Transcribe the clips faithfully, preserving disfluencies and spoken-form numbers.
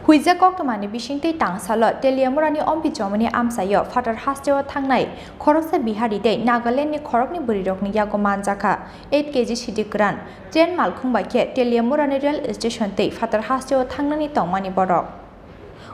Huijak koktwmani bisingtwi tangsalo Teliamurani Ompichomani amchaio phatar hasteo thangnai khoroksa Bihari tei Nagalandni khoroknwi bwrwirokni yago manjakha eight K G sidi kwran. Train malkhung bai khe Teliamurani rail station tei phatar hasteo thangnani tongmani borok.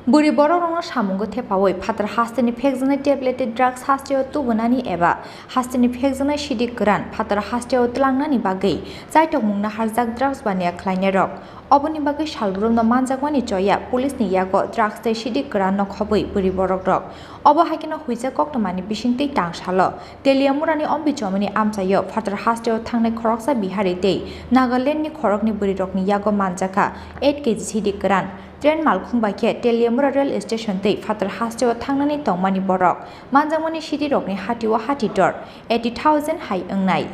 Bwrwi borokrokno samungo thepaui phatar hasteni phekjaknai tablet tei drugs hasteo tubunani eba hasteni phekjaknai sidi kwran phatar hasteo tlangnani bagwi chaitokmung naharjak drugs baniya khlainairok. Oboni bagwi salbrumno manjakmani choya police ni yago drugs tei sidi kwranno khobwi bwrwi borokrok. Obo hai kheno huijak koktwmani bisingtwi tangsalo Teliamurani Ompichomani amchaio phatar hasteo thangnai khoroksa Bihari tei Nagalandni khoroknwi bwrwirokni yago manjakha eight K G sidi kwran. Train malkhung bai khe Teliamura rail station tei phatar hasteo thangnani tongmani borok. Manjakmani sidirokni hatio hati dor eighty thousand hai wngnai.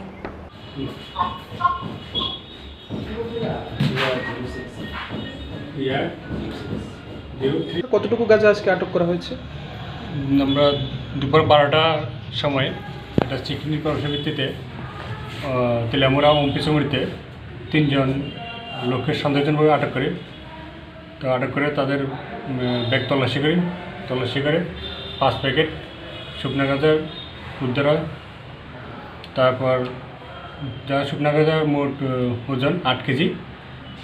কতটুকু গাঁজা আজকে আটক করা হয়েছে? উম, আমরা দুপুর বারোটার সময় একটা চেকিং কর্মসূচির ভিত্তিতে, আহ, তেলিয়ামুড়া ওমপি চৌমুড়িতে তিনজন লোককে সন্দেহজনকভাবে আটক করি। তো আটক করে তাদের, উম, ব্যাগ তল্লাশি করি। তল্লাশি করে পাঁচ প্যাকেট শুকনা গাঁজা উদ্ধার হয়। তারপর যা শুকনা গাঁজার মোট, আহ, ওজন আট কেজি।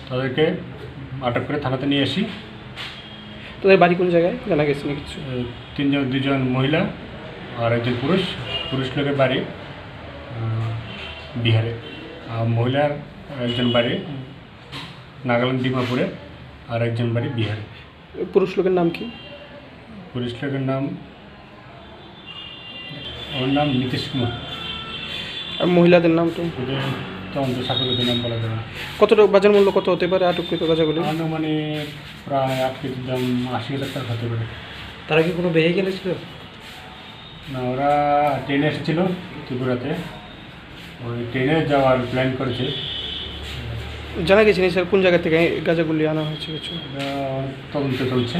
তাদেরকে আটক করে থানাতে নিয়ে আসি। তাদের বাড়ি কোন জায়গায় জানা গেছে না কিছু? আহ, তিনজন, দুজন মহিলা আর একজন পুরুষ। পুরুষ লোকের বাড়ি, আহ, বিহারে। আর মহিলার একজন বাড়ি নাগাল্যান্ড ডিমাপুরে, আর একজন বাড়ি বিহারে। পুরুষ লোকের নাম কি? পুরুষ লোকের নাম, ওর নাম নীতিশ কুমার। আর মহিলাদের নাম তো? ওদের তদন্ত সাপেক্ষে ওদের নাম বলা যাবে না। কত টাকা বাজার মূল্য কত হতে পারে আটককৃত গাঁজাগুলি? আনুমানিক প্রায় আট কেজির দাম আশি হাজার টাকা হতে পারে। তারা কি কোনো ভেহিকেলে ছিল? না, ওরা ট্রেনে এসেছিল ত্রিপুরাতে, ওই ট্রেনে যাওয়ার প্ল্যান করেছে। জানা গেছে নি স্যার কোন জায়গা থেকে এই গাঁজাগুলি আনা হয়েছে কিছু? এটা তদন্ত চলছে।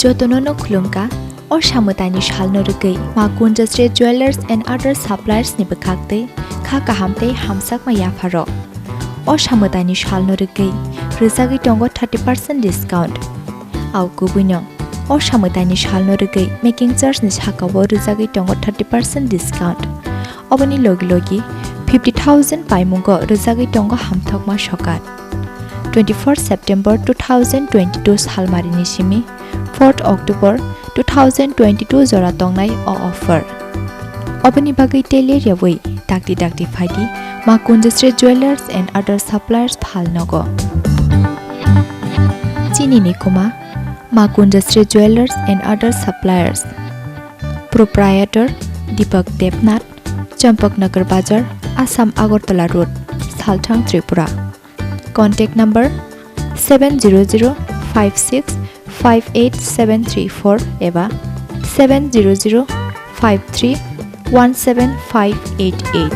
Jotono no khulumkha, o samwtaini salno rwgwi Ma Kunjasri Jewellers and Other Suppliers ni bwkhak tei kha kaham tei hamjakma yapharo. O samwtaini salno rwgwi rwjagwi tongo thirty percent discount. Au kubuino, o samwtaini salno rwgwi making charge ni sakao rwjagwi tongo thirty percent discount. Oboni logi logi fifty thousand paimungo rwjagwi tongo hamthokma sokat. Twenty-four September two thousand twenty-two salmarini simi fourth October two thousand twenty-two jora tongnai o offer. Oboni bagwi tei ler yawi dakti dakti phaidi Ma Kunjasri Jewellers and Other Suppliers phal nogo. Chini ni kuma Ma Kunjasri Jewellers and Other Suppliers. Proprietor Deepak Debnath, Champaknagar Bazar, Assam Agartala Road, Salthang, Tripura. Contact number seven zero zero five six five eight seven three four eba seven zero zero five three one seven five eight eight.